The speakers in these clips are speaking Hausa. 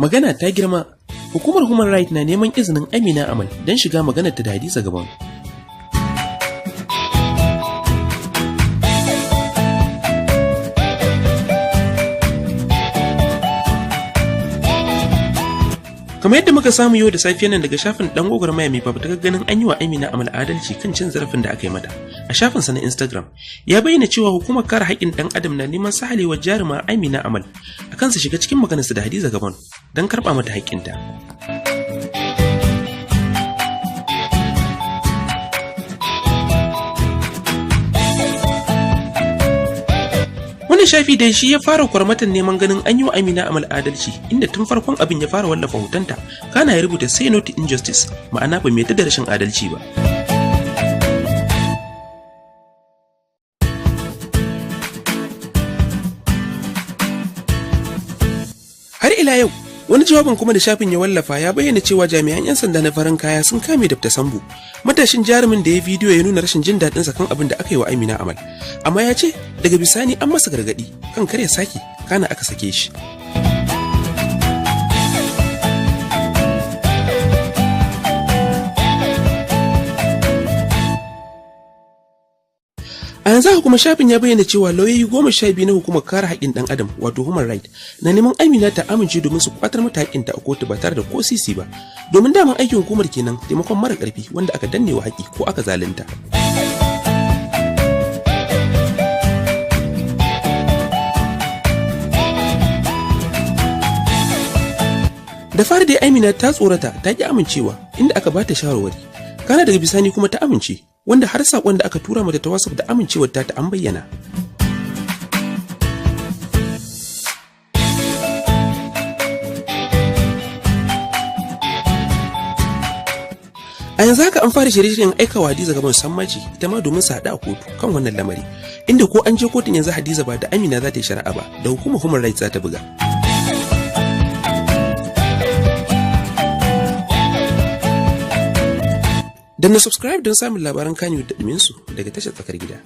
Magana ta girma, hukumar Human Right na neman izinin Amina Amal don shiga maganar ta da Hadiza Gabon. Kamar yadda muka samu yau da safiya nan daga shafin dan gwagwarmaya mai fafutukar ganin an yi wa Amina Amal adalci kan cin zarafin da aka yi mata a shafinsa na Instagram, ya bayyana cewa hukumar kare haƙƙin ɗan adam na neman sahalewar jaruma Amina Amal a kansa shiga cikin maganarsa da Hadiza Gabon don karɓa mata haƙƙinta. Wannan shafi dai shi ya fara kwarmatan neman ganin an yi wa Amina Amal adalci, inda tun farkon abin ya fara wallafa hotonta, kana ya rubuta "Say no to injustice", ma'ana ba mai da rashin adalci ba. Har ila yau, wani jawabin kuma da shafin ya wallafa ya bayyana cewa jami'an 'yan sanda na farin kaya sun kame Dr. Sambo, matashin jarumin da ya bidiyo ya nuna rashin jin daɗinsa kan abin da aka yi wa Amina Amal. Amma ya ce daga bisani an masa gargaɗi kan kar ya sake, kana aka sake shi. A yanzu haka kuma shafin ya bayyana cewa lauyoyi 12 na hukumar kare haƙƙin ɗan adam, wato Human Right, na neman Amina ta amince domin su kwatar mata haƙƙinta a kotu ba tare da ko sisi ba, domin daman aikin hukumar kenan, taimakon mara ƙarfi wanda aka danne wa haƙƙi ko aka zalunta. Da fari dai Amina ta tsorata ta ƙi amincewa, inda aka bata shawarwari. Kana daga bisani kuma ta amince, wanda har saƙon da aka tura mata ta WhatsApp da amincewar ta an bayyana. A yanzu haka an fara shirye-shiryen aikawa Hadiza Gabon sammaci ita ma domin su haɗu a kotu kan wannan lamari, inda ko an je kotun yanzu Hadiza ba da Amina za ta yi shari'a ba, da hukumar Human Rights za ta buga. Danna subscribe don samun labaran Kannywood da ɗuminsu daga tashar Tsakar Gida.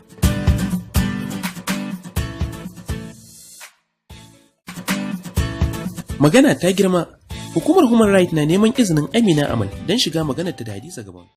Magana ta girma, hukumar Human Right na neman izinin Amina Amal don shiga maganar ta da Hadiza Gabon.